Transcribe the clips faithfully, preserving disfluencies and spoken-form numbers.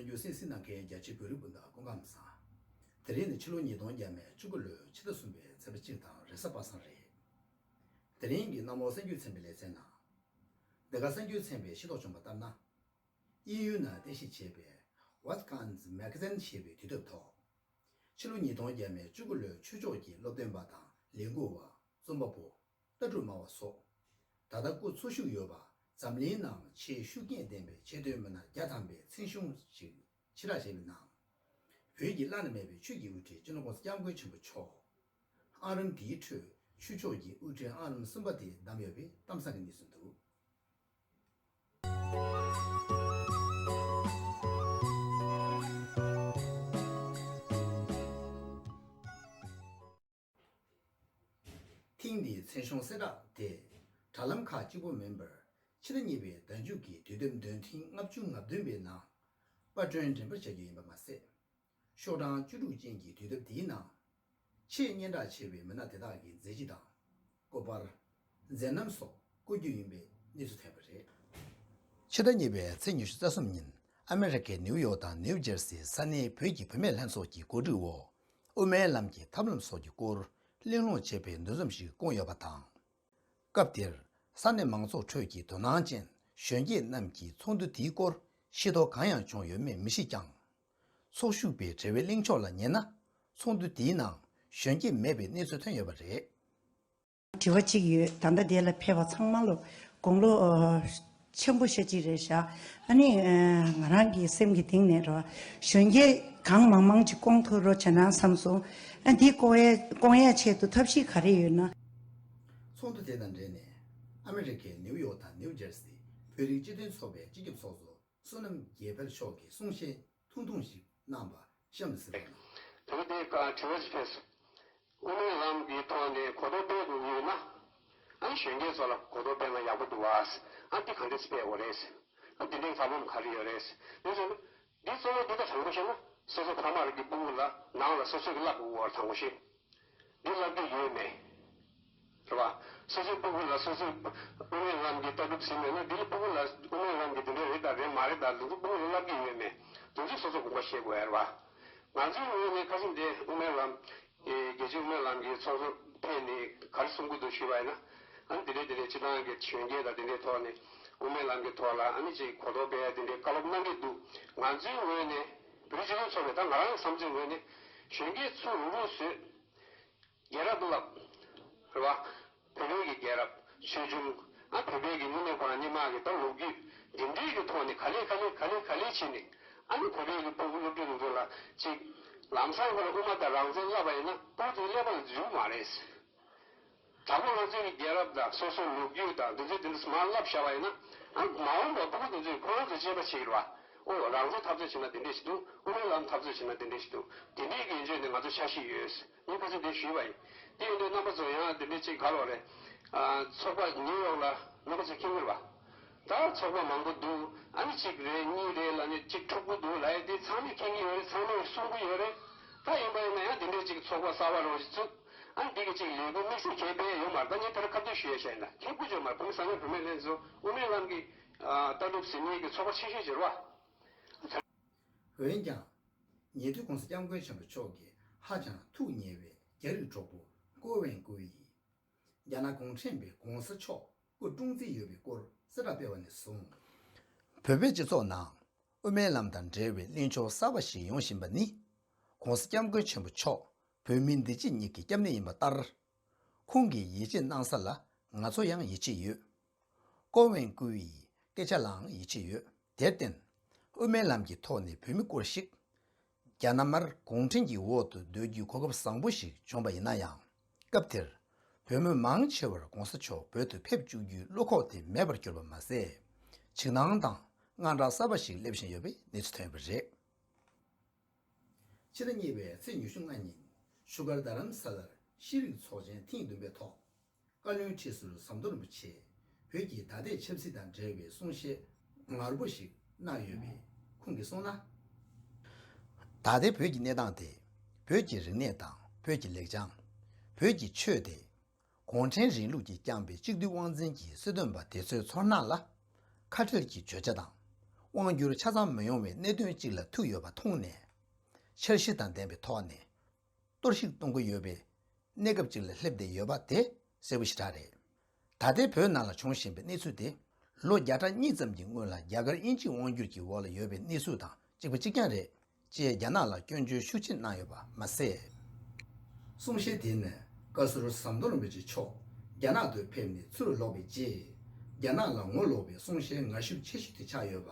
རྒྱུ་གཟིགས་གནང་མཁན་རྒྱ་ཆེའི་བོད་རིགས་སྤུན་ཟླ་སྐུ་ཁམས་བཟང་། དེ་རིང་ནི་ཕྱི་ལོ་ཉིས་སྟོང་བརྒྱ་མེད་བཅུ་དགུ་ལོའི་ཕྱི་ཟླ་གསུམ་པའི་ཚེས་པ་གཅིག་དང་རེས་གཟའ་པ་སངས་རེད། དེ་རིང་གི་གནམ་ལོ་གསར་འགྱུར་ཚན་པའི་ལེ་ཚན་ནང་། འདི་ག་གསར་འགྱུར་ཚན་པས་ཤེས་རྟོགས་བྱུང་བ་ལྟར་ན། དབྱིན་ཡུལ་ནང་རྟེན་གཞི་བྱས་པའི་Vatican's Magazine ཞེས་པའི་དུས་དེབ་ཐོག་ཕྱི་ལོ་ཉིས་སྟོང་བརྒྱ་མེད་བཅུ་དགུ་ལོའི་ཆོས་ཕྱོགས་ཀྱི་སློབ་སྟོན་པ་དང་ལས་འགུལ་བ། རྩོམ་པ་པོ། ལྟ་གྲུབ་སྨྲ་བ་སོགས། ད་ལྟ་སྐུ་འཚོ་བཞུགས་ཡོད་པ་འཛམ་གླིང་ནང་ཆེས་ཤུགས་རྐྱེན་ལྡན་པའི་ཆེས་མཐོའི་མི་སྣ་བརྒྱ་ཐམ་པའི་མཚན་གཞུང་ཞིག་ཕྱིར་བསྒྲགས་བྱས་པའི་ནང་། བོད་ཀྱི་བླ་ན་མེད་པའི་ཆོས་ཀྱི་དབུ་ཁྲིད་སྤྱི་ནོར་༸གོང་ས་༸སྐྱབས་མགོན་ཆེན་པོ་མཆོག་ཨང་རིམ་དེའི་ཁྲོད་ཆོས་ཕྱོགས་ཀྱི་དབུ་ཁྲིད་ཨང་རིམ་གསུམ་པ་དེ་བདམས་ཡོད་པའི་གཏམ་བཟང་གི་གནས་ཚུལ་འདུག་ཐེངས་འདིའི་མཚན་གཞུང་གསལ་བསྒྲགས་དེ་དྲ་ལམ་ཁག་གཅིག་པུ་མིན་པར་ཕྱི་ཟླ་གཉིས་པའི་ཟླ་མཇུག་གི་དུས་དེབ་འདོན་ཐེངས་ལྔ་བཅུ་ང་བདུན་པའི་ནང་པར་སྐྲུན་འགྲེམས་སྤེལ་བྱ་རྒྱུ་ཡིན་པ་མ་ཟད། ཤོག་གྲངས་བཅུ་དྲུག་ཅན་གྱི་དུས་དེབ་དེའི་ནང་ཆེས་སྙན་གྲགས་ཆེ་བའི་མི་སྣ་དེ་དག་གི་མཛད་རྗེས་དང་། སྐུ་པར། མཛད་རྣམ་སོགས་བཀོད་རྒྱུ་ཡིན་པའི་གནས་ཚུལ་ཐོན་པ་རེད། ཕྱི་ཟླ་གཉིས་པའི་ཚེས་ཉི་ཤུ་རྩ་གསུམ་ཉིན་ཨ་མེ་རི་ཁའི་ནིའུ་ཡོག་དང་ནིའུ་ཇར་སིའི་ས་གནས་བོད་ཀྱི་བུད་མེད་ལྷན་ཚོགས་ཀྱི་གོ་སྒྲིག་འོག་དབུ་མའི་ལམ་གྱི་ཐབས་ལམ་སོགས་ཀྱི་སྐོར་གླེང་སློང་བྱས་པའི་འདུ་འཛོམས་ཤིག་བསྐོངས་ཡོད་པ་དང་། སྐབས་དེར་ས་གནས་མང་ཚོགས་ཁྲོད་ཀྱི་དོ་སྣང་ཅན་གཞོན་སྐྱེས་རྣམས་ཀྱིས་ཚོགས་འདུ་དེའི་སྐོར་ཤེས་རྟོགས་གང་ཡང་བྱུང་ཡོད་མེད་མི་ཤེས་ཀྱང་། ཚོགས་ཞུགས་པའི་དྲ་བའི་གླེང་ཕྱོགས་ལ་ཉན་ན། ཚོགས་འདུ་དེའི་ནང་གཞོན་སྐྱེས་མེད་པའི་གནས་ཚུལ་ཐོན་ཡོད་པ་རེད། དྲི་བ་གཅིག་ཡོད། ད་ལྟ་དེ་ལ་ཕེབས་པ་ཚང་མ་ལོ་དགུང་ལོ་ཨ་ཆེན་པོ་ཤ་གཅིག་རེད་ཤག་ཨ་ནི་ཨ་ང་རང་གི་སེམས་ཀྱི་གཏིང་ནས་རོ། གཞོན་སྐྱེས་གང་མང་མང་ཅིག་སྐོང་ཐུབ་རོགས་བྱས་ན་བསམ་སོང་། ཨ་འདི་སྐོང་ཡས་སྐོང་ཡས་ཆེད་དུ་ཐབས་ཤེས་ག་རེ་ཡོད་ན། ཚོགས་འདུ་དེ་དང་འབྲེལ་ནས་ཨ་མེ་རི་ཁའི་ནིའུ་ཡོག་དང་ནིའུ་ཇར་སི་བོད་རིགས་སྤྱི་མཐུན་ཚོགས་པའི་སྤྱི་ཁྱབ་ཚོགས་གཙོ་བསོད་ནམས་རྒྱལ་འཕེལ་མཆོག་གིས་གསུང་བཤད་ཐུང་ཐུང་ཞིག་གནང་བ་གཤམ་ལ་གཟིགས་རོགས་གནང་། དེ་ག་དེ་དྲི་བ་ཞིག་ཕེབས། དབུ་མའི་ལམ་གྱི་ཐོག་ནས་གོ་རྟོགས་སྤེལ་དགོས་ཀྱི་ཡོད་ན། ཨ་ནི་གཞོན་སྐྱེས་ཚོ་ལ་གོ་རྟོགས་སྤེལ་ན་ཡག་པོ་འདུག་ཨ། ཨ་འདི་ག་འདྲས་སྤེལ་དགོས་རེད། ཨ་འདི་འདྲའི་འཛམ་བུ་ག་རེ་ཡོད་རེད། དེ་ཚོ་ནི་འདི་གཙོ་བོ་འདི་ད་དྲང་པོ་བཤད་ན་སོ་སོ་ཕ་མར་གྱི་སྤུ་གུ་ལ་ནང་ལ་སོ་སོ་གི་བསླབ་དགོས་པར་དྲང་པོ་བཤད། འདི་བསླབ་རྒྱུ་ཡོད་མེད། རེད་བ། སོ་སོའི་སྤུ་གུ་ལ་སོ་སོའི་དབུ་མའི་ལམ་གྱི་ལྟ་གྲུབ་ཟིན་མེད་ན་འདི་ལ་སྤུ་གུ་ལ་དབུ་མའི་ལམ་གྱི་འདི་འདྲ་རེད་དང་རེད་མ་རེད་དང་འདི་ཚོ་སྤུ་གུ་ལ་བསླབ་རྒྱུ་ཡོད་མེད། དེ་ཚོ་སོ་སོ་དགོངས་པ་བཞེས་དགོས་ཡ་རེད་བ། ང་ཚོའི་ངོས་ནས་ཁ་སང་དེ་དབུ་མའི་ལམ། རྒྱལ་སྤྱིའི་དབུ་མའི་ལམ་གྱི་ཚོགས་གཙོ་ཕེབས་ནས་ག་རེ་གསུང་གི་འདུག་ཞུས་པ་ཡིན་ན། ཨ་ནི་འདི་འདྲའི་འདི་འདྲའི་སྤྱི་བཏང་གི་གཞོན་སྐྱེས་དང་འདི་འདྲའི་ཐོག་ནས་དབུ་མའི་ལམ་གྱི་ཐོག་ལ་ཨ་ནི་ཅིག་གོ་རྟོགས་སྤེལ་ཡ་འདི་འདྲའི་བཀའ་སློབ་གནང་གི་འདུག་ང་ཚོའི་ངོས་ནས་བོད་རིགས་སྤྱི་མཐུན་ཚོགས་པའི་ད་ང་རང་བསམ་ཚུལ་ངོས་ནས་གཞོན་སྐྱེས་ཚོ་རུག་རུག་བཟོས། རྒྱལ་རབས་བསླབ། རེད་བ། བོད་པའི་གི་རྒྱལ་རབས་ཆོས་འབྱུང་། ཨ་བོད་པའི་གི་དངོས་གནས་ཁོ་རང་སྔོན་མ་གི་ད་ལོ་རྒྱུས་འདི་འདྲའི་གི་ཐོག་ནས་ག་ལེ་ག་ལེ་ག་ལེ་ག་ལེ་བྱས་ནས་ཨ་ནི་བོད་པའི་གི་སྤུ་གུ་སློབ་ཕྲུག་དེ་ཚོ་ལ་ཅིག་ལམ་སང་ཁོ་རང་དབུ་མ་དང་རང་བཙན་བསླབ་པ་ཡིན་ན་སྤུ་གུ་དེ་ཀླད་པ་ལ་འཛུལ་མ་རེད། དྲང་པོ་ང་ཚོའི་གི་རྒྱལ་རབས་དང་སོ་སོའི་ལོ་རྒྱུས་དང་འདི་ཚོ་འདི་འདྲ་མར་བསླབ་བཞག་པ་ཡིན་ན་ཨ་མ་འོངས་པ་སྤུ་གུ་དེ་ཚོས་ཁོ་རང་ཚོས་དཔྱད་པ་བྱེད་ཀྱི་རེད་བ། ཨོ་རང་བཙན་འཐབ་རྩོད་བྱས་ན་འདི་འདྲས་ཞིག་འདུག་དབུ་མའི་ལམ་འཐབ་རྩོད་བྱས་ན་འདི་འདྲས་ཞིག་འདུག་དེ་འདྲའི་གི་ཡན་ཆད་ནས་ང་ཚོ་འཆར་གཞི་ཡོད། ངས་ཁ་སང་དེ་ཞུས་པ་ཡིན། དེ་ཡིན་དུས་རྣམ་པ་ཚོ་ཡང་དེ་འདྲའི་ཅིག་ག་ལོག་རེད། ཨ་ཚོགས་པ་ནིའུ་ཡོག་ལ་རྣམ་པ་ཚོ་མཁྱེན་གྱི་རེད་པ། ད་ཚོགས་པ་མང་པོ་འདུག་ཨ་ནི་གཅིག་རེད་གཉིས་རེད་ལབ་ནས་གཅིག་འཁྲུག་པོ་འདུག་ལབ་ཡ་དེ་ཚང་མས་མཁྱེན་གྱི་ཡོད་རེད། ཚང་མས་གསུང་གི་ཡོད་རེད། ད་ཡིན་པ་ཡིན་ན་ཡང་དེ་འདྲའི་ཅིག་ཚོགས་པ་གསར་པ་རང་ཞིག་བཙུགས། ཨ་ནི་འདི་གི་ཅིག་ལས་འགུལ་དམིགས་བསལ་གང་སྤེལ་ཡ་ཡོད་མ་རེད། ད་ངས་དེ་ར་ཁ་ཐུག་ཞུ་ཡ་བྱས་ན་མཁྱེན་དགུ་ཅོ་མ་རེད། བོད་མི་ས་གནས་བུད་མེད་ལྷན་ཚོགས་དབུ་མའི་ལམ་གྱི་ཨ་ལྟ་གྲུབ་ཟིན་མཁན་གྱི་ཚོགས་པ་ཆེ་ཤོས་ཅིག་རེད་པ། འོན་ཀྱང་། ཉེ་དུས་༸གོང་ས་༸སྐྱབས་མགོན་ཆེན་པོ་མཆོག་གིས་ཧ་ཅང་ཐུགས་མཉེས་པའི་རྒྱ་རིགས་གྲོགས་པོ་ཀོ་ཝེན་ཀུའེ་ཡིས། རྒྱ་ནག་གུང་ཁྲན་པས་༸གོང་ས་མཆོག་སྐུ་དཀྲུགས་རྩིས་ཡོད་པའི་སྐོར་གསལ་བསྒྲགས་སྤེལ་བ་ནས་བཟུང་། བོད་པའི་སྤྱི་ཚོགས་ནང་དབུ་མའི་ལམ་དང་འབྲེལ་བའི་གླེང་ཕྱོགས་གསར་པ་ཞིག་ཡོང་བཞིན་པ་ནི། ༸གོང་ས་༸སྐྱབས་མགོན་ཆེན་པོ་མཆོག་བོད་མིའི་བདེ་སྐྱིད་གཉིས་ཀྱི་སྐྱབས་གནས་ཡིན་པ་ལྟར། ཁོང་གིས་ཡིད་ཆེས་གནང་ས་ལ་ང་ཚོ་ཡང་ཡིད་ཆེས་ཡོད། ཀོ་ཝེན་ཀུའེ་ཡི་སྐད་ཆ་ལའང་ཡིད་ཆེས་ཡོད། དེར་བརྟེན། དབུ་མའི་ལམ་གྱི་ཐོག་ནས་བོད་མི་སྐོར་ཞིག་རྒྱ་ནག་མར་གུང་ཁྲན་གྱི་འོག་ཏུ་སྡོད་རྒྱུའི་གོ་སྐབས་བཟང་པོ་ཞིག་བྱུང་བ་ཡིན་ན་ཡང་། སྐབས་དེར། བོད་མི་མང་ཆེ་བར་༸གོང་ས་མཆོག་བོད་དུ་ཕེབས་བཅུག་རྒྱུའི་བློ་ཁོག་དེ་མེད་པར་གྱུར་པ་མ་ཟད། འཇིགས་སྣང་དང་དངངས་སྐྲག་གསར་པ་ཞིག་སླེབས་བཞིན་ཡོད་པའི་གནས་ཚུལ་ཐོན་ཡོད་པ་རེད། ཕྱི་ཟླ་གཉིས་པའི་ཚེས་ཉི་ཤུ་ལྔ་ཉིན་བཞུགས་སྒར་རྡ་རམ་ས་ལར་ཤེས་རིག་ཚོགས་ཆེན་ཐེངས་བདུན་པའི་ཐོག་བཀའ་བློན་ཁྲི་ཟུར་ཟམ་གདོང་རིན་པོ་ཆེས་བོད་ཀྱི་ད་ལྟའི་ཆབ་སྲིད་དང་འབྲེལ་བའི་གསུང་བཤད་ངར་པོ་ཞིག་གནང་ཡོད་པས། ཁོང་གིས་གསུངས་ན། ད་ལྟའི་བོད་ཀྱི་གནས་སྟངས་དེ་བོད་ཀྱི་རིག་གནས་དང་བོད་ཀྱི་ལེགས་བྱང་། བོད་ཀྱི་ཆོས་དེ། གུང་ཁྲན་རིང་ལུགས་ཀྱིས་བསྐྱངས་པའི་གཅིག་སྡུད་དབང་འཛིན་གྱི་སྲིད་དོན་པ་དེ་ཚོའི་ཚོར་སྣང་ལ་ཁ་བྲལ་གྱི་བརྗོད་བྱ་དང་ དབང་བསྒྱུར་ཆ་ཚང་མི་ཡོང་བའི་གནད་དོན་གཅིག་ལ་ཐུག་ཡོད་པ་མཐོང་ནས། འཆར་གཞི་དང་ལྡན་པའི་ཐོག་ནས་གཏོར་བཤིག་གཏོང་གི་ཡོད་པའི་གནས་སྐབས་ཅིག་ལ་སླེབས་བསྡད་ཡོད་པ་དེ་གསལ་པོ་ཞེ་དྲག་རེད། ད་ལྟའི་བོད་ནང་ལ་བྱུང་བཞིན་པའི་གནས་ཚུལ་དེ། ལོ་བརྒྱ་ཕྲག་གཉིས་ཙམ་གྱི་སྔོན་ལ་རྒྱ་གར་དབྱིན་ཇིའི་དབང་བསྒྱུར་གྱི་འོག་ལ་ཡོད་པའི་གནས་ཚུལ་དང་གཅིག་པ་གཅིག་རྐྱང་རེད། ཅེས་རྒྱ་ནག་ལ་སྐྱོན་བརྗོད་ཤུགས་ཆེ་གནང་ཡོད་པ་མ་ཟད། གསུང་བཤད་དེ་ནི་བཀའ་ཟུར་ཟམ་གདོང་རིན་པོ་ཆེ་མཆོག་རྒྱ་ནག་ཏུ་ཕེབས་ནས་ཚུར་ལོག་པའི་རྗེས། རྒྱ་ནག་ལ་ངོ་ལོག་པའི་གསུང་བཤད་ངར་ཤུགས་ཆེ་ཤོས་དེ་ཆགས་ཡོད་པ་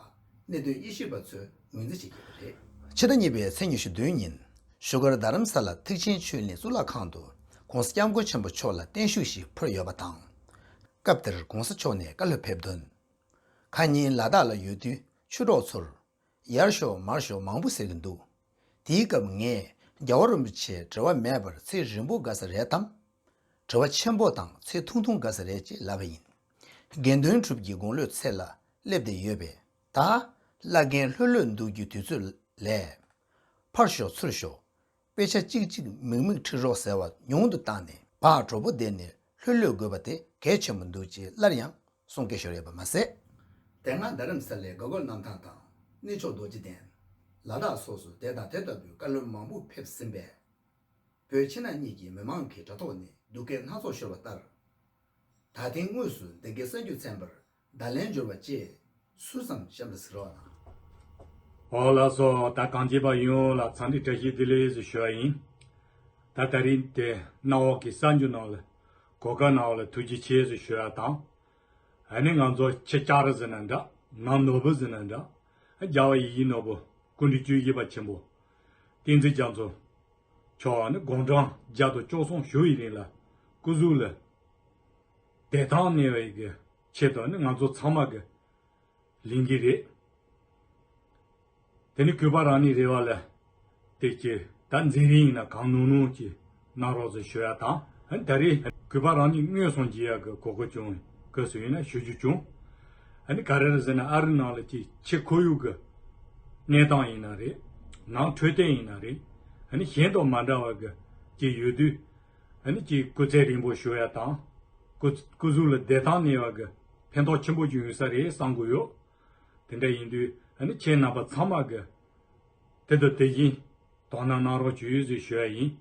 གནད་དོན་དབྱེ་ཞིབ་པ་ཚོས་ངོས་འཛིན་བྱེད་ཀྱི་ཡོད་པ་རེད། ཕྱི་ཟླ་གཉིས་པའི་ཚེས་ཉི་ཤུ་བདུན་ཉིན་བཞུགས་སྒར་རྡ་རམ་ས་ལ་ཐེག་ཆེན་ཆོས་གླིང་གཙུག་ལག་ཁང་དུ་༸གོང་ས་༸སྐྱབས་མགོན་ཆེན་པོ་མཆོག་ལ་བརྟན་བཞུགས་ཤིག་ཕུལ་ཡོད་པ་དང་། སྐབས་དེར་༸གོང་ས་མཆོག་ནས་བཀའ་སློབ་ཕེབས་དོན། ཁ་ཉིན་ལ་དྭགས་ལ་ཡོད་དུས་ཆོས་གྲོགས་ཚོར། ཡར་ཤོག་མར་ཤོག་མང་པོ་ཟེར་གྱི་འདུག་དེའི་སྐབས་ངས་རྒྱལ་བ་རིན་པོ་ཆེར་དྲི་བ་མེད་པར་ཚེ་རིང་པོ་དགའ་ས་རེད་དམ། དྲི་བ་ཆེན་པོ་དང་ཚེ་ཐུང་ཐུང་དགའ་ས་རེད་ཅེས་ལབ་པ་ཡིན། དགེ་འདུན་གྲུབ་ཀྱི་དགུང་ལོའི་ཚད་ལ་སླེབས་བསྡད་ཡོད་པས། ད་བླ་རྒན་ལྷོད་ལྷོད་འདུག་རྒྱུའི་དུས་ཚོད་ལས། ཕར་ཤོག་ཚུར་ཤོག་དཔེ་ཆ་གཅིག་གཅིག་མིག་མིག་ཁྲིད་རོགས་ཟེར་བ་ཉུང་དུ་བཏང་ནས། བག་གྲོ་པོ་བསྡད་ནས་ལྷོད་ལྷོད་དགོས་པ་དེ་གལ་ཆེན་པོ་འདུག་ཅེས་སླར་ཡང་གསུང་སྐད་ཤོར་ཡོད་པ་མ་ཟད། དེ་སྔ་རྡ་རམ་ས་ལའི་དགའ་སྐོར་གནམ་ཐང་དང་གནས་མཆོག་རྡོ་རྗེ་གདན། ལ་དྭགས་སོགས་སུ་དེ་དང་དེ་ལྟ་བུའི་བཀའ་སློབ་མང་པོ་ཕེབས་ཟིན་པས། བོད་ཕྱི་ནང་གཉིས་ཀྱི་མི་མང་གི་དྲ་ཐོག་ནས་སྡུག་སྐད་སྣ་ཚོགས་ཤོར་བ་ལྟར། ད་ཐེངས་དངོས་སུ་འདི་གའི་གསར་འགྱུར་ཚན་པར་བརྡ་ལན་འབྱོར་བ་བཅས་སུས་ཙམ་གཤམ་ལ་གཟིགས་རོགས་གནང་། འོ་ལགས་སོ། ད་གང་བྱེད་པ་ཡོངས་ལ་འཚམས་འདྲི་བཀྲ་ཤིས་བདེ་ལེགས་ཞུ་བ་ཡིན། ད་ད་རིང་དེ་གནམ་འོག་གི་གསར་འགྱུར་ནང་ལ་གོ་སྐབས་གནང་བ་ལ་ཐུགས་རྗེ་ཆེ་ཞུ་བ་དང་། ཨ་ནི་ང་ཚོ་ཁྱི་ལྕགས་རི་ཟེར་ན་འདྲ། ནགས་ནོར་བུ་ཟེར་ན་འདྲ། རྒྱལ་བ་ཡིད་བཞིན་ནོར་བུ་སྐུ་ཕྲེང་བཅུ་བཞི་པ་ཆེན་པོ་བསྟན་འཛིན་རྒྱ་མཚོ་མཆོག་ནི་དགུང་གྲངས་བརྒྱ་དང་བཅུ་གསུམ་བཞུགས་ཡི་རིང་ལ་སྐུ་གཟུགས་ལ་བདེ་ཐང་གནས་པའི་གི་ཆེད་དུ་ནི་ང་ཚོ་ཚང་མ་གི་ལས་འགན་རེད། དེ་ནི་གུས་པ་རང་ཉིད་རེ་བ་ལ་དེ་ཀྱི་ད་མཛད་རིམ་ཡིན་ན་གང་ནུས་ནུས་ཀྱིས་གནང་རོགས་ཟེར་ཞུ་ཡ་དང་། ད་རེས་གུས་པ་རང་ཉིད་མངོན་སུམ་མཇལ་ཡ་གི་གོ་སྐབས་བྱུང་བའི་སྐབས་སུ་ཡིན་ན་ཞུ་རྒྱུ་བྱུང་། ཨ་ནི་ག་རེ་རེད་ཟེར་ན་ཨ་རི་ནང་ལ་ཅིག་ཕྱི་ཁོར་ཡུག་གི་གནས་སྟངས་ཡིན་ན་རེད། ནང་འཕྲོད་བསྟེན་ཡིན་ན་རེད། ཨ་ནི་གཞན་དང་མ་འདྲ་བ་གི་ཅིག་ཡོད་དུས། ཨ་ནི་ཅིག་སྐུ་ཚེ་རིང་པོ་ཞུ་ཡ་དང་། སྐུ་སྐུ་གཟུགས་ལ་བདེ་ཐང་གནས་པ་གི་ཕན་ཐོགས་ཆེན་པོ་ཅིག་ཡོང་ས་རེད་བསམ་གི་ཡོད། དེ་འདྲ་ཡིན་དུས་ཨ་ནི་ཁྱེད་རྣམ་པ་ཚང་མ་གི་དེ་དང་དེ་བཞིན་དོ་སྣང་གནང་རོགས་བྱོས་ཞེས་ཞུ་ཡ་ཡིན།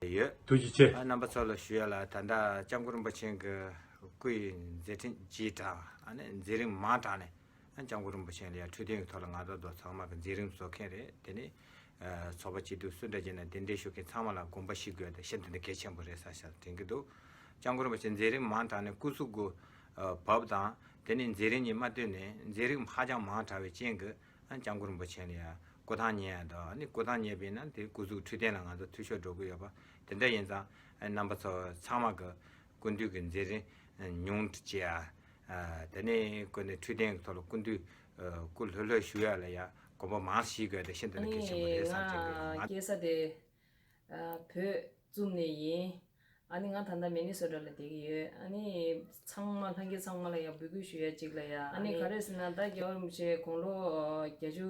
ཡོད། ཐུགས་རྗེ་ཆེ། ཨ་རྣམ་པ་ཚོ་ལ་ཞུ་ཡ་ལ་ད་ལྟ་སྐྱབས་མགོན་རིན་པོ་ཆེ་གི་སྐུ་ཡི་མཛད་འཕྲིན་ཇི་དྲག་ཨ་ནི་མཛད་རིམ་མང་དྲགས་ནས། ཨ་སྐྱབས་མགོན་རིན་པོ་ཆེ་ལ་ཡ་འཕྲོད་བསྟེན་གྱི་ཐོག་ལ་ང་ཚོ་ཚང་མ་གི་མཛད་རིམ་བཟོ་མཁན་རེད། དེ་ནི་ཚོགས་པ་སྐྱིད་སྡུག་སུ་འདྲ་བྱས་ན་གདན་འདྲེན་ཞུ་མཁན་ཚང་མ་ལ་དགོངས་པ་བཞེས་དགོས་ཏེ་ཤིན་ཏུ་ནས་གལ་ཆེན་པོ་རེད་ས་ཞབས་དྲན་གྱི་འདུག་སྐྱབས་མགོན་རིན་པོ་ཆེ་མཛད་རིམ་མང་དྲགས་ནས་སྐུ་གཟུགས་གུ་བབས་དང་། དེ་ནས་མཛད་རིམ་གཉིས་མ་བཏོན་ནས་མཛད་རིམ་ཧ་ཅང་མང་དྲགས་པའི་རྐྱེན་གྱིས་ཨ་སྐྱབས་མགོན་རིན་པོ་ཆེ་ལ་ཡ་སྐུ་ཐང་ཉལ་ཡ་དང་། ཨ་ནི་སྐུ་ཐང་ཉལ་བས་ན་དེ་སྐུ་གཟུགས་འཕྲོད་བསྟེན་ལ་ང་ཚོ་འཐུས་ཤོར་འགྲོ་གི་ཡོད་པ། དེ་འདྲ་ཡིན་ཙང་ཨ་རྣམ་པ་ཚོ་ཚང་མ་གི་སྐུ་མདུན་གྱི་མཛད་རིམ་ཉུང་དུ་བྱེད་ཡ། དེ་ནས་སྐུ་ནས་འཕྲོད་བསྟེན་གྱི་ཐོག་ལ་སྐུ་མདུན་སྐུ་ལྷོད་ལྷོད་བཞུགས་ཡ་ལ་ཡ་དགོངས་པ་མང་བཞེས་དགོས་དེ་ཤིན་ཏུ་ནས་གལ་ཆེན་པོ་རེད་བསམ་དྲན་གྱི་ཡོད། ང་སྐྱེས་ས་དེ་བོད་ཙུམ་ནས་ཡིན། ཨ་ནི་ང་ད་ལྟ་མི་ནི་སོ་ཊ་ལ་བསྡད་ཀྱི་ཡོད། ཨ་ནི་ཚང་མ་ལྷན་རྒྱས་ཚང་མ་ལ་ཡང་འབོད་སྐུལ་ཞུ་ཡ་གཅིག་ལ་ཡ། ཨ་ནི་ག་རེ་ཟེར་ན་ད་རྒྱལ་བ་རིན་པོ་ཆེ་དགུང་ལོ་བརྒྱད་ཅུ་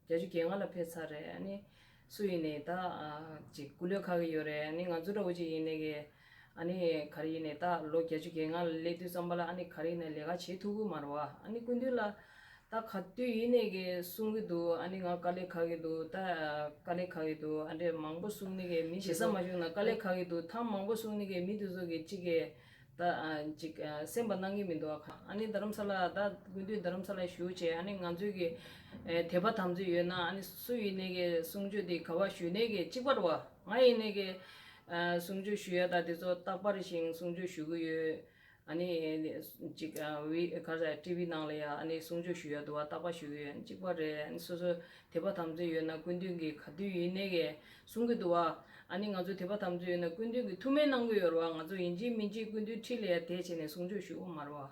བརྒྱད་ཅུ་གྱ་ལྔ་ལ་ཕེབས་ཚར་རེད། ཨ་ནི་སུ་ཡིན་ནའི་ད་ཅིག་སྐུ་ལས་ཁག་གི་ཡོད་རེད། ཨ་ནི་ང་ཚོ་འདྲ་བོ་ཅིག་ཡིན་ནའི་གི་ཨ་ནི་ག་རེ་ཡིན་ནའི་ད་ལོ་བརྒྱད་ཅུ་གྱ་ལྔ་ལ་སླེབས་དུས་ཙམ་པ་ལ་ཨ་ནི་ག་རེ་ཡིན་ནའི་ལས་ཀ་བྱེད་ཐུབ་ཀྱི་མ་རེད་བ། ཨ་ནི་སྐུ་མདུན་ལ་ད་ག་དུས་ཡིན་ནའི་གི་གསུང་གི་འདུག་ཨ་ནི་ང་དཀའ་ལས་ཁག་གི་འདུག་ད་དཀའ་ལས་ཁག་གི་འདུག་ཨ་འདྲས་མང་པོ་གསུང་ནི་གི་མི་ཞེ་ས་མ་བྱུང་ན་དཀའ་ལས་ཁག་གི་འདུག་ཐེངས་མང་པོ་གསུང་ནི་གི་མི་དེ་ཚོ་གི་གཅིག་གི་ད་ཅིག་སེམས་པ་གནང་གི་མི་འདུག་ཨ་ནི་རྡ་རམ་ས་ལ་ད་སྐུ་མདུན་རྡ་རམ་ས་ལ་བཞུགས་བྱས་ཨ་ནི་ང་ཚོའི་གི་དད་པ་དམ་ཚིག་ཡོད་ན་ཨ་ནི་སུ་ཡིན་ནའི་གི་གསུང་ཆོས་དེ་ག་བ་ཞུ་ནའི་གི་གཅིག་པ་རེད་བ། ང་ཡིན་ནའི་གི་གསུང་ཆོས་ཞུ་ཡ་ད་དེ་ཚོ་རྟག་པར་བཞིན་གསུང་ཆོས་ཞུ་གི་ཡོད། ཨ་ནི་ཅིག་ཨ་བི་ག་རེ་ཟེར་ཊི་ཝི་ནང་ལ་ཡ་ཨ་ནི་གསུང་ཆོས་ཞུ་ཡ་འདུག་བ། རྟག་པར་ཞུ་གི་ཡོད། གཅིག་པ་རེད། ཨ་ནི་སོ་སོ་དད་པ་དམ་ཚིག་ཡོད་ན་སྐུ་མདུན་གྱི་ག་དུས་ཡིན་ནའི་གི་གསུང་གི་འདུག་བ། ཨ་ནི་ང་ཚོ་དད་པ་དམ་ཚིག་ཡོད་ན་སྐུ་མདུན་གྱི་ཐུགས་སྨོན་གནང་གི་ཡོད་རེད་བ། ང་ཚོ་ཡིན་གཅིག་མིན་གཅིག་སྐུ་མདུན་འཁྲིས་ལ་ཡ་བསྡད་བྱས་ནས་གསུང་ཆོས་ཞུ་གི་མ་རེད་བ།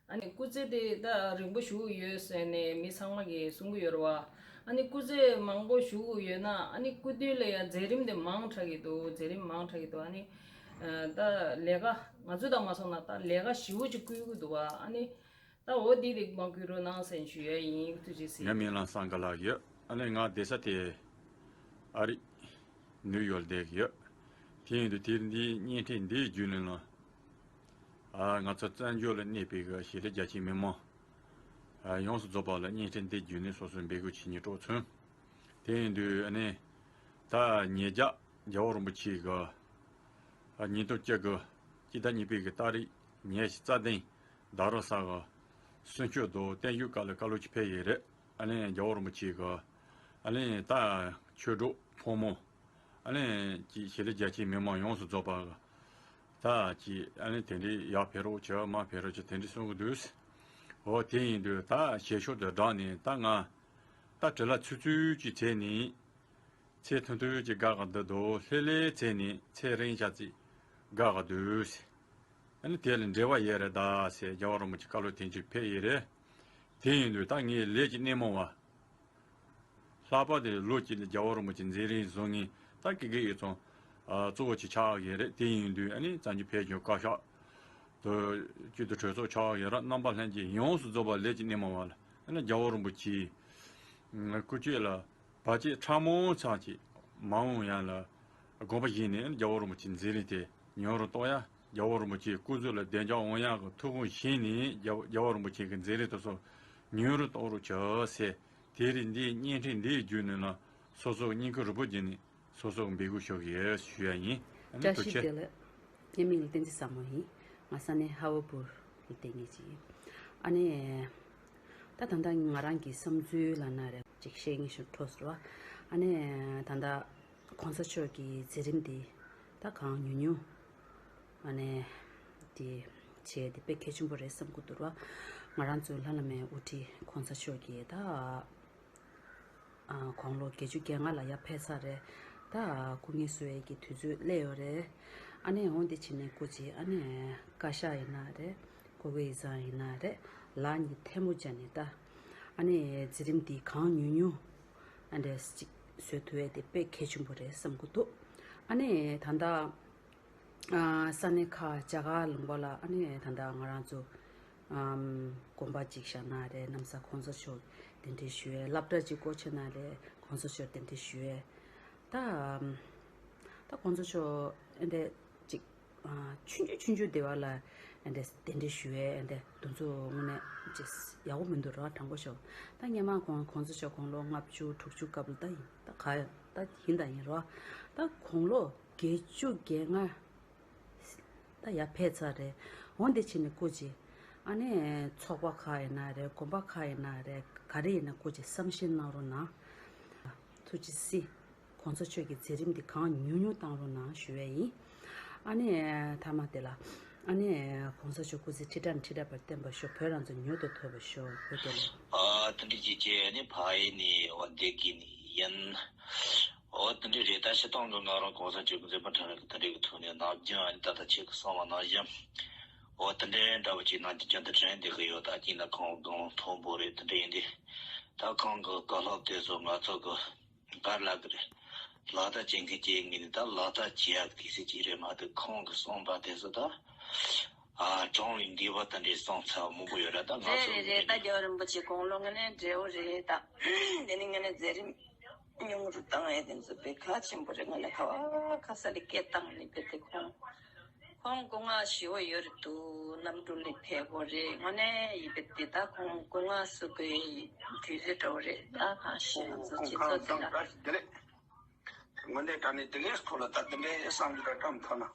ཨ་ནི་སྐུ་ཚེ་དེ་ད་རིང་པོ་བཞུགས་ཡོད་ཟེར་ནས་མི་ཚང་མ་གིས་གསུང་གི་ཡོད་རེད་བ། ཨ་ནི་སྐུ་ཚེ་མང་པོ་བཞུགས་ཡོད་ན་ཨ་ནི་སྐུ་མདུན་ལ་ཡ་མཛད་རིམ་དེ་མང་དྲགས་ཀྱི་འདུག་མཛད་རིམ་མང་དྲགས་ཀྱི་འདུག་ཨ་ནི་ད་ལས་ཀ་ང་ཚོ་དང་མ་སོང་ན་ད་ལས་ཀ་ཞེ་པོ་ཅིག་བསྐུལ་གྱི་འདུག་བ། ཨ་ནི་ད་འོ་འདི་རིགས་མ་བསྐུལ་རོགས་གནང་ཟེར་ཞུ་ཡ་ཡིན། ཐུགས་རྗེ་ཆེ། ངའི་མིང་ལ་སངས་དགའ་ལགས་ཡོད། ཨ་ནི་ང་བསྡད་ས་དེ་ཨ་རི་ནིའུ་ཡོག་བསྡད་ཀྱི་ཡོད། དེ་ཡིན་དུས་དེ་འདིའི་བརྙན་འཕྲིན་འདིའི་བརྒྱུད་ནས་ལ་ཨ་ང་ཚོ་བཙན་བྱོལ་ལ་གནས་པའི་གི་གཞིས་ལུས་རྒྱ་ཆེའི་མི་མང་ ཡོངས་སུ་རྫོགས་པ་ལ་བརྙན་འཕྲིན་འདི་བརྒྱུད་ནས་སོ་སོའི་འབོད་སྐུལ་བྱེད་སྙིང་བྲོ་མཚོན། དེ་ཡིན་དུས་ཨ་ནི། ད་ཉེ་རྒྱ་རྒྱལ་བ་རིན་པོ་ཆེ་གི་ཉིས་སྟོང་བཅུ་དགུ་སྤྱི་ཟླ་གཉིས་པའི་གི་ཏ་རིག་ཉེར་གཅིག་རྩ་བདུན་རྡ་རམ་ས་གི་གསུང་ཆོས་དང་བསྟན་བཅོས་སྐབས་ལ་བཀའ་སློབ་ཅིག་ཕེབས་ཡོད་རེད། ཨ་ནི་རྒྱལ་བ་རིན་པོ་ཆེ་གི་ཨ་ནི་ད་ཆོས་གྲོགས་ཕོ་མོ། ཨ་ནི་ཅིག་ཞི་ལི་རྒྱལ་སྤྱིའི་མི་མང་ཡོངས་སུ་རྫོགས་པ་གི་ད་ཅིག་ཨ་ནི་དེ་འདྲའི་ཡར་ཕེབས་རོགས་བྱོས་མར་ཕེབས་རོགས་བྱོས་དེ་འདྲའི་གསུང་གི་འདུག་འོ་དེ་ཡིན་དུས་ད་ཞལ་ཤོག་དེ་བསྒྲགས་ནས་ད་ང་ད་བྲེལ་བ་ཚུད་ཚུད་ཅིག་བྱས་ནས། ཚེ་ཐུང་ཐུང་ཅིག་དགའ་ག་འདུག་དོ། ལྷོད་ལྷོད་བྱས་ནས་ཚེ་རིང་ཤ་ཚིག་དགའ་ག་འདུག་ཟེར། ཨ་ནི་དེ་ལ་འབྲེལ་བ་ཡོད་རེད་ད་ཟེར་རྒྱལ་བ་རིན་པོ་ཆེ་བཀའ་སློབ་དེ་ཅིག་ཕེབས་ཡོད་རེད། དེ་ཡིན་དུས་ད་ངའི་ལས་ཀྱི་སྣེ་མོ་བ། ལྷག་པར་དུ་ལོ་གཅིག་ལ་རྒྱལ་བ་རིན་པོ་ཆེ་མཛད་རིམ་བཟང་ངན་ད་ཀི་ཀི་ཡོད་ཚང་གཙོ་བོ་ཅིག་ཆགས་ཡོད་རེད། དེ་ཡིན་དུས་ཨ་ནི་བཙན་བྱོལ་བོད་ལྗོངས་བཀའ་ཤག་ཏུ་སྤྱི་འཐུས་གྲོས་ཚོགས་ཆགས་ཡོད་ར་རྣམ་པ་ལྷན་རྒྱས་ཡོངས་སུ་རྫོགས་པ་ལས་ཀྱི་སྣེ་མོ་བ་ལ་ཨ་ནི་རྒྱལ་བ་རིན་པོ་ཆེ་སྐུ་སྐྱེས་ལ། བར་ཆད་ཕྲ་མོ་ཙམ་ཅིག་མ་འོངས་ཡང་ལ་དགོངས་པ་བཞེས་ནས་རྒྱལ་བ་རིན་པོ་ཆེའི་མཛད་རིམ་དེ་ཉུང་རུ་གཏོང་ཡ། རྒྱལ་བ་རིན་པོ་ཆེའི་སྐུ་གཟུགས་ལ་བདེ་འཇགས་འོང་ཡ་གི་ཐུགས་དགོངས་བཞེས་ནས་རྒྱལ་རྒྱལ་བ་རིན་པོ་ཆེ་གི་མཛད་རིམ་དེ་ཚོ་ཉུང་རུ་གཏོང་རོགས་བྱོས་ཟེར། དེ་རིང་འདིའི་བརྙན་འཕྲིན་འདིའི་བརྒྱུད་ནས་ལ་སོ་སོ་སྙིང་ཁུང་རུས་པ་བརྒྱུད་ནས་སོ་སོ་འབོད་སྐུལ་ཞུ་གི་ཡོད་ཞུ་ཡ་ཡིན། ཨ་ནི་བཀྲ་ཐུགས་ཤིས་རྗེ་ལགས། ངའི་མིང་ལ་བསྟན་འཛིན་བཟང་མོ་ཡིན། ང་ས་གནས་ཧ་ཝ་པུར་ལ་བསྡད་མཁན་ཅིག་ཡིན། ཨ་ནི། ད་ད་ལྟ་ང་རང་གི་བསམ་ཚུལ་ལབ་ན་རེད་ཅིག་བཤད་མཁན་ཞིག་འཕྲོ་སོང་བ། ཨ་ནི་ད་ལྟ་གོང་ས་མཆོག་གི་མཛད་རིམ་འདི་ད་གང་ཉུང་ཉུང་ཨ་ནི་འདི་བྱས་ཏེ་དཔེ་གལ་ཆེན་པོ་རེད་བསམ་གྱི་འདུག་བ། ང་རང་ཚོའི་ལྷ་བླ་མའི་དབུ་ཁྲིད་གོང་ས་མཆོག་གིས་ད་ཨ་དགུང་ལོ་བརྒྱད་ཅུ་གྱ་ལྔ་ལ་ཡར་ཕེབས་ཚར་རེད། ད་སྐུ་ངལ་གསོ་ཡས་ཀྱི་དུས་ཚོད་སླེབས་ཡོད་རེད། ཨ་ནི་འོ་འདི་བྱས་ནས་སྐུ་མཁྱེན་ཨ་ནི་བཀའ་ཤག་ཡིན་ན་རེད། སྐུ་སྒེར་ཡིག་ཚང་ཡིན་ན་རེད། ལག་གཉིས་ཐལ་མོ་སྦྱར་ནས་ད་ཨ་ནི་མཛད་རིམ་འདི་གང་ཉུང་ཉུང་ཨ་འདྲས་ཅིག་བཟོ་ཐུབ་ཡས་དེ་དཔེ་གལ་ཆེན་པོ་རེད་བསམ་གྱི་འདུག་ཨ་ནི་ད་ལྟ་ཨ་ས་གནས་ཁག་རྒྱ་གར་ལུང་པ་ལ་ཨ་ནི་ད་ལྟ་ང་རང་ཚོ་ཨམ་དགོན་པ་ཅིག་བཞག་ན་རེད། གནམ་ས་གོང་ས་མཆོག་གདན་འདྲེན་ཞུ་ཡས། སློབ་གྲྭ་ཅིག་སྒོ་ཕྱེ་ན་རེད། གོང་ས་མཆོག་གདན་འདྲེན་ཞུ་ཡས། ད་ཨམ་ད་གོང་ས་མཆོག་ཨ་འདྲས་ཅིག་ཨ་ཆུང་ཆུང་ཆུང་ཆུང་སྡེ་བ་ལ་ཨ་འདྲས་གདན་འདྲེན་ཞུ་ཡས་ཨ་འདྲས་དེ་ཚོ་དངོས་གནས་ཅིག་ཡག་པོ་མི་འདུག་ར། དྲང་པོ་ཤོད། ད་སྔོན་མ་གོང་གོང་ས་མཆོག་དགུང་ལོ་ལྔ་བཅུ་དྲུག་ཅུ་སྐབས་ལ་ད་ཡིན་ད་ག་ད་ཡིན་ད་ཡིན་ར། ད་དགུང་ལོ་བརྒྱད་ཅུ་གྱ་ལྔ་ད་ཡར་ཕེབས་ཚར་རེད། འོ་འདི་བྱས་ནས་སྐུ་མཁྱེན་ཨ་ནི་ཚོགས་པ་ཁག་ཡིན་ན་རེད། དགོན་པ་ཁག་ཡིན་ན་རེད། ག་རེ་ཡིན་ན་སྐུ་མཁྱེན་བསམ་ཤེས་གནང་རོགས་གནང་། ཐུགས་རྗེ་གཟིགས། གོང་ས་མཆོག་གི་མཛད་རིམ་འདི་གང་ཉུང་ཉུང་བཏང་རོགས་གནང་ཞུ་ཡས་ཡིན། ཨ་ནི་མཐའ་མ་དེ་ལ་ཨ་ནི་གོང་ས་མཆོག་སྐུ་ཚེ་ཁྲི་ཕྲག་ཁྲི་ཕྲག་བར་བརྟན་པར་ཤོག་བོད་རང་བཙན་མྱུར་དུ་ཐོབ་པར་ཤོག་བོད་དེ་ལ། ཨ་དེ་འདྲ་ཅིག་བྱས་ནི་ཕ་ཡི་ནི་འོ་འདི་གི་ནི་ཡིན། འོ་དེ་འདྲ་རེད། ད་སྤྱིར་བཏང་དུ་ང་རང་གོང་ས་མཆོག་གི་མཛད་པ་འཕྲིན་ལས་ཀྱི་དེ་འདྲ་གི་ཐོག་ནས་ནམ་རྒྱུན་ཨ་ནི་ད་ལྟ་ཁྱེད་ཀྱི་གསུངས་པ་ནང་བཞིན་འོ་དེ་འདྲ་འདྲ་པོ་ཅིག་ནང་རྒྱུན་དུ་དྲན་བསྡད་ཀྱི་ཡོད། ད་གཅིག་ན་ཁོང་གདོང་མཐོན་པོ་རེད། དེ་འདྲ་ཡིན་དུས་ད་ཁོང་གི་བཀའ་སློབ་དེ་ཚོ་ང་ཚོ་གི་ག་རེ་ལབ་གི་རེད། ལག་བསྟར་བྱེད་མཁན་གྱི་ངོས་ནས་ད་ལག་བསྟར་བྱེད་ཡག་གི་སྲིད་ཇུས་རེད་མ་གཏོགས་ཁོང་གི་གསུངས་པ་དེ་ཚོ་ད་ཨ་དྲང་བའི་འདུན་པ་དེ་འདྲའི་གསུངས་ཚར་མང་པོ་ཡོད་ར། ད་ང་རེད་ཚོ་རེད་རེད། ད་རྒྱལ་བ་རིན་པོ་ཆེ་དགུང་ལོ་དངོས་གནས་བགྲེས་པོ་རེད། ད་དེ་ནི་དངོས་གནས་མཛད་རིམ་ཉུང་རུ་བཏང་ཡས་དེ་ཚོ་དཔེ་གལ་ཆེན་པོ་རེད། དངོས་གནས་ག་བ་ག་ས་ལ་སྐད་བཏང་ནས་དཔེ་དེ་ཁོང་། ཁོང་སྐུ་ངལ་ཞེ་པོ་ཡོད་རེད་འདུག་གནམ་གྲུ་ལ་ཕེབས་པ་རེད། དངོས་གནས་ཡིན་པ་དེ་ད་ཁོང་སྐུ་ངལ་གསོ་དགོས་དུས་ཚོད་འདྲ་པོ་རེད། ད་གང་ཤེས་ང་ཚོ་སྤྱི་ཚོགས་དེ་ལ། བཀྲ་ཤིས་བདེ་ལེགས། དངོས་གནས་དྲང་གནས་དེ་གའི་སྐོར་ལ་ད་དེ་འདྲའི་བསམ་ཚུལ་འདྲ་བཀྲམ་ཐུབ་ན།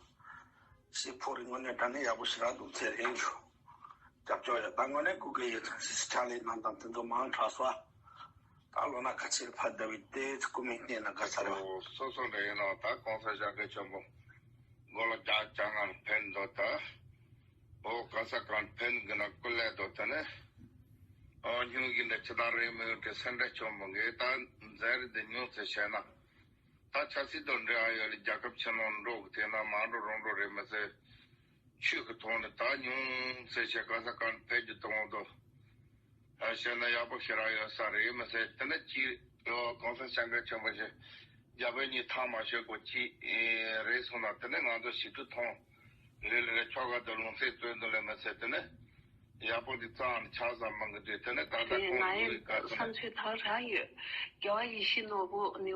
སི་ཕོ་རི་དངོས་གནས་དྲང་གནས་ཡག་པོ་ཞེ་དྲག་འདུག་ཚེ་རིང་ཞུ། རྒྱབ་སྐྱོར་ཡོད། ད་དངོས་གནས་སྐུ་སྒེར་ཡིན་ཙང་སི་ཕྱག་ལས་གནང་སྟངས་དེ་ཚོ་མང་དྲགས་སོང་། ད་ལོ་ན་ཁ་ཆེར་ཕ་ད་བི་དེ་སྐུ་མིང་བསྟན་ན་དགའ་ཚར་བ། སོ་སོ་འདྲ་ཡིན་ནོ། ད་གོང་ས་སྐྱབས་མགོན་ཆེན་པོ་མགོ་ལ་རྒྱ་ལྕང་ངར་ཕན་འདོད་ད། འོ་ག་ས་གང་ཕན་གི་ན་སྐུ་ལས་འདོད་ད་ནི། འོ་སྙུང་གི་འདྲ་ཅི་ད་རེད་མི་འོ་དེ་སེ་འདྲ་ཆེན་པོ་གི་ད་མཛད་རིམ་འདི་ཉུང་ཙེ་བྱས་ན། ད་ཆབ་སྲིད་དང་འབྲེལ་བ་ཡོད་ལ་རྒྱལ་ཁབ་ཕྱི་ནང་འགྲོ་གི་དེ་ན་མ་འགྲོ་རང་འགྲོ་རེད་མི་ཚེ། ཆོས་ཀྱི་ཐོག་ནས་ད་ཉུང་ཙེ་བྱས་ག་ས་གང་ཕེབས་རྒྱུ་གཏོང་དོ། བཤད་ན་ཡག་པོ་ཞེ་དྲག་ཡོད་ས་རེད་མི་ཚེ་དེ་ནས་ཅི་ལོ་གོང་ས་སྐྱབས་མགོན་ཆེན་པོ་ཞེས་རྒྱ་བོད་གཉིས་ཐག་མ་ཆོད་གོ་ཅི་རེད་སོང་ན་དེ་ནས་ང་ཚོ་ཞི་ཁྲོ་ཐོང་རེ་རེ་རེ་ཆོ་ག་དང་ལུང་ཚན་བཙོན་དུ་ལས་མི་ཚེ་དེ་ནས་ཡག་པོ་དེ་གཙང་ཆགས་ས་མང་གི་དུས་དེ་ནས་ད་ལྟ་དེ་ཁོང་ང་ཚོའི་ཡི་བཀའ་ཚོ་བསམ་ནས། ཚུལ་ད་རང་ཡོད། རྒྱལ་བ་ཡིད་བཞིན་ནོར་བུ་ནི་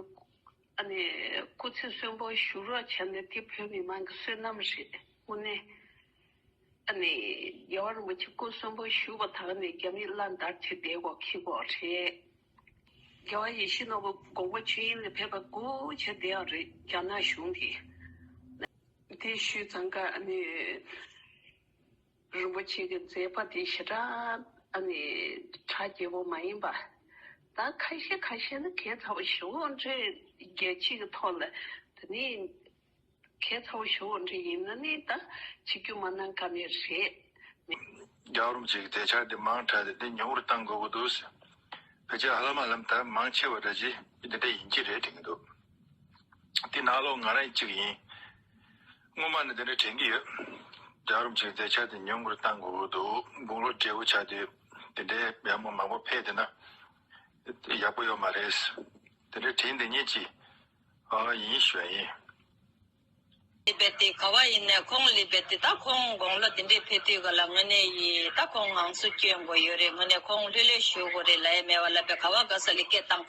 ཨ་ནི་སྐུ་ཚེ་གསོན་པོ་བཞུགས་རོགས་བྱས་ནས་དེ་བོད་མི་མང་གི་བསོད་ནམས་རེད་དངོས་གནས། ཨ་ནི་རྒྱལ་བ་རིན་པོ་ཆེ་སྐུ་གསོན་པོ་བཞུགས་པ་དག་ནས་རྒྱ་མིས་བླ་འདར་བྱེད་བསྡད་དགོས་ཁེལ་དགོས་རེད། རྒྱལ་བ་ཡིད་བཞིན་ནོར་བུ་དགོངས་པ་ཆོས་དབྱིངས་ལ་ཕེབས་པ་སྒུག་བྱས་བསྡད་ཡོད་རེད་རྒྱ་ནག་གཞུང་གིས། དེ་ཞུས་ཙང་ཀ་ཨ་ནི་རིན་པོ་ཆེ་གི་མཛད་པ་དེ་ཞེ་དྲག་ཨ་ནི་གྲ་རྒྱས་པོ་མ་ཡིན་པ། ད་ཁ་ཤས་ཁ་ཤས་ནི་གལ་ཚ་པོ་ཞེ་པོ་འདྲ་རྒྱལ་སྤྱི་གི་ཐོག་ལ་དེ་ནི་གལ་ཚ་པོ་ཞེ་པོ་འདྲ་ཡིན་ན་ནི་ད་བྱེད་རྒྱུ་མ་གནང་ཀ་མེད་རེད། རྒྱལ་བ་རིན་པོ་ཆེ་གི་མཛད་འཆར་འདི་མང་དྲགས་ཏེ་འདི་ཉུང་རུ་བཏང་དགོས་ཀྱི་འདུག་ཟེར། ཕལ་ཆེར་ཧ་ལམ་ཧ་ལམ་ད་མང་ཆེ་བ་འདྲ་ཅིག་འདི་འདྲ་ཡིན་གྱི་རེད་དྲན་གྱི་འདུག་འདི་ནང་ལོགས་ང་རང་གཅིག་ཡིན། སྔོན་མ་ནས་འདི་འདྲ་དྲན་གྱི་ཡོད། རྒྱལ་བ་རིན་པོ་ཆེའི་མཛད་འཆར་དེ་ཉུང་ངུར་བཏང་དགོས་ཀྱི་འདུག་དགུང་ལོ་བགྲེས་པོ་ཆགས་དུས་དེ་འདྲའི་ཡག་མོ་མང་པོ་ཕེབས་བསྡད་ན་ཡག་པོ་ཡོད་མ་རེད། དེ་འདྲའི་དྲན་བསྡད་མཁན་ཅིག་ཨ་ཡིན་ཞུ་ཡ་ཡིན། ལི་བེ་ཏི་ག་བ་ཡིན་ནས་ཁོང་ལི་བེ་ཏི་ད་ཁོང་དགུང་ལོ་འདི་འདྲའི་ཕེབས་དུས་ག་ལ་དངོས་གནས་ཡིན་ད་ཁོང་ངང་ཚུལ་སྐྱོན་དགོས་ཡོད་རེད། དངོས་གནས་ཁོང་ལྷོད་ལྷོད་བཞུགས་དགོས་རེད་ལབ་ཡ་མེད་པ་ལ་བེ་ག་བ་ག་ས་ལི་སྐད་བཏང་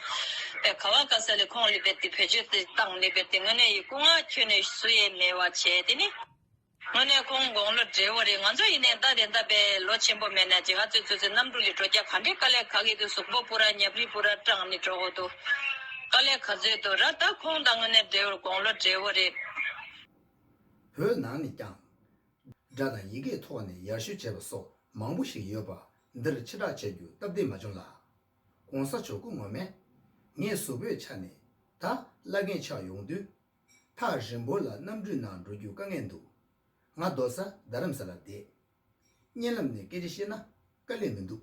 བེ་ག་བ་ག་ས་ལི་ཁོང་ལི་བེ་ཏི་བེད་སྤྱོད་དེ་བཏང་ལི་བེ་ཏི་དངོས་གནས་ཡིན་སྐུ་ངལ་ཁྱོན་ནས་བཟོ་ཡས་མེད་པ་བྱས་དེ་ནི། དངོས་གནས་ཁོང་དགུང་ལོ་བགྲེས་པོ་རེད། ང་ཚོ་ཡིན་ནའི་ད་རེད་ད་བེ་ལོ་ཆེན་པོ་མེད་ན་ཅི་ཧ་ཚོད་ཚོད་ཚོད་གནམ་གྲུ་ལི་འགྲོ་རྒྱ་ག་འདྲའི་དཀའ་ལས་ཁག་གི་འདུག་གཟུགས་པོ་པུ་ར་ཉབ་རི་པུ་ར་སྐྲངས་ནི་འགྲོ་དགོས་འདུག་དཀའ་ལས་ག་ཚོད་འདུག་ར་ད་ཁོང་ད་དངོས་གནས་བགྲེས་པོ་དགུང་ལོ་བགྲེས་པོ་རེད། བོད་ནང་ནས་ཀྱང་། སྒྲ་དང་ཡི་གེའི་ཐོག་ནས་ཡར་ཞུ་བྱས་པ་སོགས་མང་པོ་ཞིག་ཡོད་པ་འདིར་ཕྱི་བསྒྲགས་བྱ་རྒྱུ་སྟབས་བདེ་མ་བྱུང་ལ། ༸གོང་ས་མཆོག་སྐུ་ངོ་མས་ངས་གཟུགས་པོའི་ཆ་ནས་ད་བླ་རྒན་ཆགས་ཡོང་དུས། ཐག་རིང་པོ་ལ་གནམ་གྲུའི་ནང་འགྲོ་རྒྱུ་དཀའ་ངལ་འདུག་ང་སྡོད་ས་རྡ་རམ་ས་ལར་བསྡད། བརྙན་ལམ་ནས་སྐད་ཆ་བཤད་ན་དཀའ་ལས་མི་འདུག་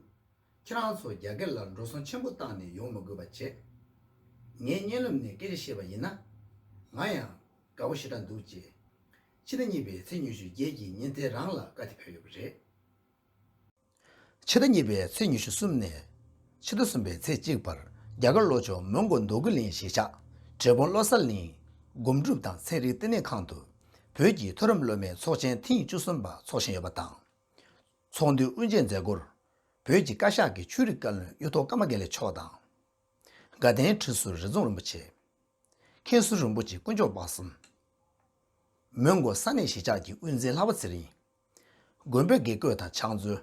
ཁྱེད་རང་ཚོ་རྒྱ་སྒེར་ལ་འགྲོ་སོང་ཆེན་པོ་བཏང་ནས་ཡོང་མ་དགོས་པ་བྱས། ངས་བརྙན་ལམ་ནས་སྐད་ཆ་བཤད་པ་ཡིན་ན། ང་ཡང་དགའ་པོ་ཞེ་དྲག་འདུག་ཅེས། ཕྱི་ཟླ་གཉིས་པའི་ཚེས་ཉི་ཤུ་བརྒྱད་ཀྱི་ཉིན་དེ་རང་ལ་བཀའ་དེ་ཕེབས་ཡོད་པ་རེད། ཕྱི་ཟླ་གཉིས་པའི་ཚེས་ཉི་ཤུ་གསུམ་ནས་ཕྱི་ཟླ་གསུམ་པའི་ཚེས་གཅིག་བར་རྒྱ་གར་ལྷོ་ཕྱོགས་མོན་གྷོ་མདོ་ཁུལ་གླིང་གཞིས་ཆགས་འབྲས་སྤུངས་བློ་གསལ་གླིང་སྒོམ་སྒྲུབ་དང་ཚན་རིག་བསྟི་གནས་ཁང་དུ་བོད་ཀྱི་མཐོ་རིམ་སློབ་མའི་ཚོགས་ཆེན་ཐེངས་བཅུ་གསུམ་པ་འཚོགས་བཞིན་ཡོད་པ་དང་། ཚོགས་འདུའི་དབུ་འབྱེད་མཛད་སྒོར་བོད་ཀྱི་བཀའ་ཤག་གི་ཆོས་རིག་བཀའ་བློན་གཡུ་ཐོག་ཀརྨ་དགེ་ལེགས་མཆོག་དང་། དགའ་ལྡན་ཁྲི་ཟུར་རི་རྫོང་རིན་པོ་ཆེ། མཁན་ཟུར་རིན་པོ་ཆེ་དཀོན་མཆོག་དཔག་བསམ། མོན་གྷོ་ས་གནས་གཞིས་ཆགས་ཀྱི་དབུ་འཛིན་ལྷག་པ་ཚེ་རིང་། དགོན་པའི་དགེ་བསྐོས་དང་ཕྱག་མཛོད།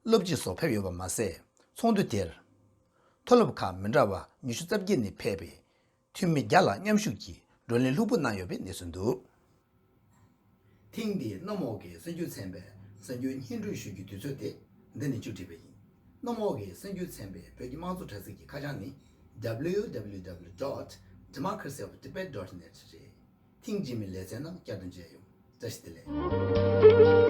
སློབ་སྤྱི་སོགས་ཕེབས་ཡོད་པ་མ་ཟད། ཚོགས་འདུ་དེར། མཐོ་སློབ་ཁག་མི་འདྲ་བ་ཉི་ཤུ་རྩ་བརྒྱད་ནས་ཕེབས་པའི་འཐུས་མི་བརྒྱ་ལྷག་མཉམ་ཞུགས་ཀྱིས་བགྲོ་གླེང་ལྷུག་པོ་གནང་ཡོད་པའི་གནས་ཚུལ་འདུག་ཐེངས་འདིའི་གནམ་འོག་གི་གསར་འགྱུར་ཚན་པའི་གསར་འགྱུར་སྙན་སྒྲོན་ཞུ་རྒྱུའི་དུས་ཚོད་དེ་འདི་ནས་མཇུག་སྒྲིལ་བ་ཡིན། གནམ་འོག་གི་གསར་འགྱུར་ཚན་པས་བོད་ཀྱི་དམངས་གཙོ་དྲ་ཚིགས་ཀྱི་ཁ་བྱང་ནི་W W W dot democracy of Tibet dot net རེད། ཐེངས་རྗེས་མའི་ལེ་ཚན་ནང་བསྐྱར་དུ་མཇལ་ཡོང་། བཀྲ་ཤིས་བདེ་ལེགས།